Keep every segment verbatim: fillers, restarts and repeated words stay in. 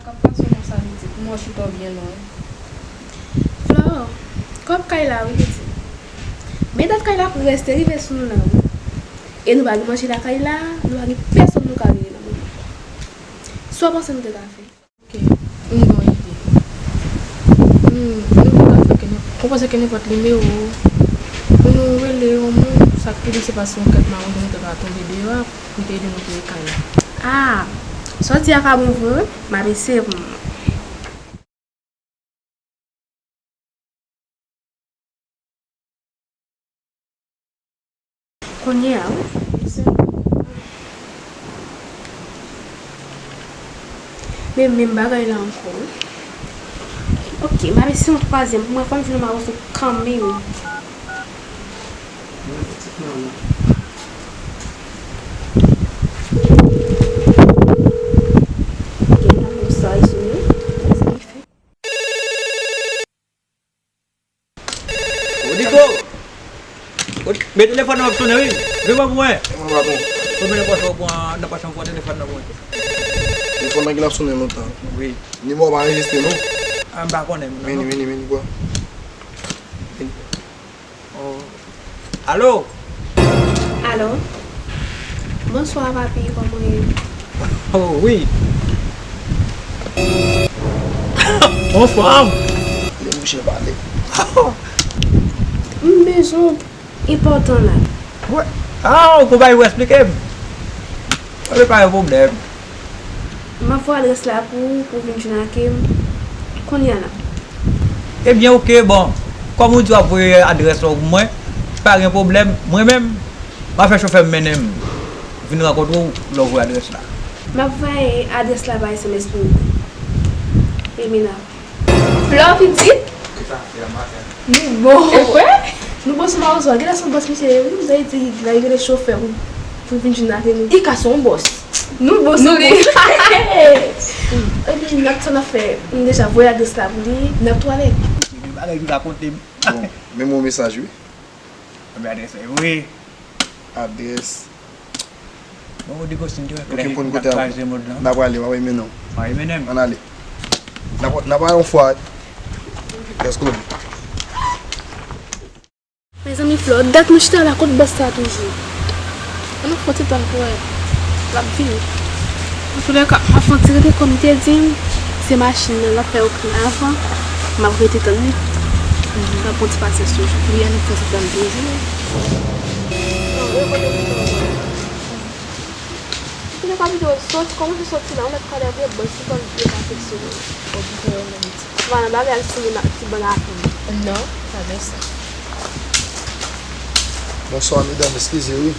K ap pase w konsa, Pitit, pou mwen chita w byen lwen. Florent, kòb kay la, wi, Pitit. Men dat kay la prèske rive sou nou la, wi. E nou pa gen manje lakay la, nou pa gen pèsonn nou ka rele nan moman. Sa w panse nou te ka fè? Ok, m gen yon ide. Hmm, nou te ka fè ke nenp-, ou panse ke nenpòt nimewo pou nou rele yon moun, sa k pi di se pase yon kèk mawon nou te ka tonbe deyò a pou te ede nou peye kay la. Ah, sa w di a ka bon vre, wi. M ap eseye pou mwen. Kounye a, wi. Men menm bagay la ankò, wi. Ok, m ap eseye yon twazyèm. Pou mwen, fò m jwenn yon mawon kanmenm. Ok, n ap wè sa, li sone. Rodrigo! Rod-, men telefòn nan ap sonnen, wi. Vin ban mwen. E mwen, patwon. Ou mennen pòch ou pran, nan pòch ou pran telefòn nan mwen. Telefòn nan ki l ap sonnen lontan. Wi. Nimewo pa anrejistre, non? Ah, m pa konnen, non. Vini, vini, vini, bò. Vini. Oh. Alo? Alo? Bonswa, papi, kòman w ye? Oh, wi. Anfòm? Lè mouche pale. M bezwen w enpòtan la. Wè. Ah, ou gon bagay pou eksplike m? Mwen pa gen pwoblèm. M ap voye adrès la pou ou, pou w vin jwenn ak m kounye a la. Ebyen, oke, bon. Kòm ou di w ap voye adrès la pou mwen, pa gen pwoblèm. Mwen menm, m ap fè chofè m mennen m vin rankontre w lè w voye adrès la. M ap voye adrès la pa S M S pou ou. Emina. Flò pitit. Nou bon. E kwè? Nou bon sou Mawozo a. Genlè se yon bòs misye ye, wi. Misye di lè li rele chofè pou, pou vin jwenn ak nou. Li ka se yon bòs. Nou bon sou li. Epi, n ap, sa n ap fè, m deja voye adrès la pou li, n ap twalèt. Gen bagay ki rakonte m. Bon, men m yon mesaj, wi. Anben adrès la, wi. Adrès. Bon, Rodrigo, si n te wè klè, n ap kraze mond lan. N ap prale, w ap mennen w. W ap mennen m. Ann ale. N ap, n ap prale yon fwa. Let's go. Mezanmi, Flò, dat nou chita la, kot bòs sa toujou? Ann nou fè yon ti tann pou wè. L ap vini. Antoulèka, m ap fè yon ti rete kòm li te di m, se machin nan, l ap fè yo pran avan, m ap rete tann li. M ap pran ti pasyans toujou. Wi, ann fè yon ti tann toujou. Antoulèka, pito sòti, kòmanse sòti la, yon lòt kalite bòs, se kòm li te pa afeksyone. Bon, bagay al sou li, ti bann apèl. Non, pa gen sa. Bonswa, medam, eskize, wi.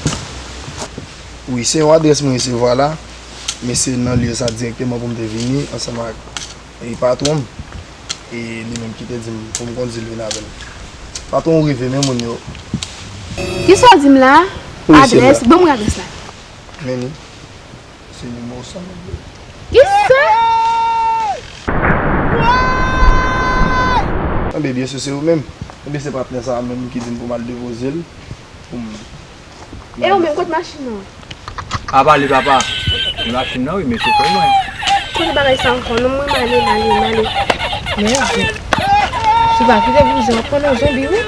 Wi, se yon adrès mwen resevwa la, men se nan lye sa dirèkteman pou m te vini ansanm ak, e, patwon m. E li menm ki te di m pou m kondi l vin avè m. Patwon, ou rive, men moun yo. Kisa w di m la? Wi, se adrès, ban mwen adrès la. Men li. Se nimewo sa m ap di. Kisa? Anben, byen si se ou menm. Ebyen, se patnè sa a menm ki di m pou m al depoze l pou m. E ou menm, kot machin nan? A pale, papa. Gen machin nan, wi, men se fè mwen. Kote bagay sa ankò? Non, mwen, m ale, m ale, m ale. Mèsi. Se pa kite vouzen, w ap pran nan zonbi, wi.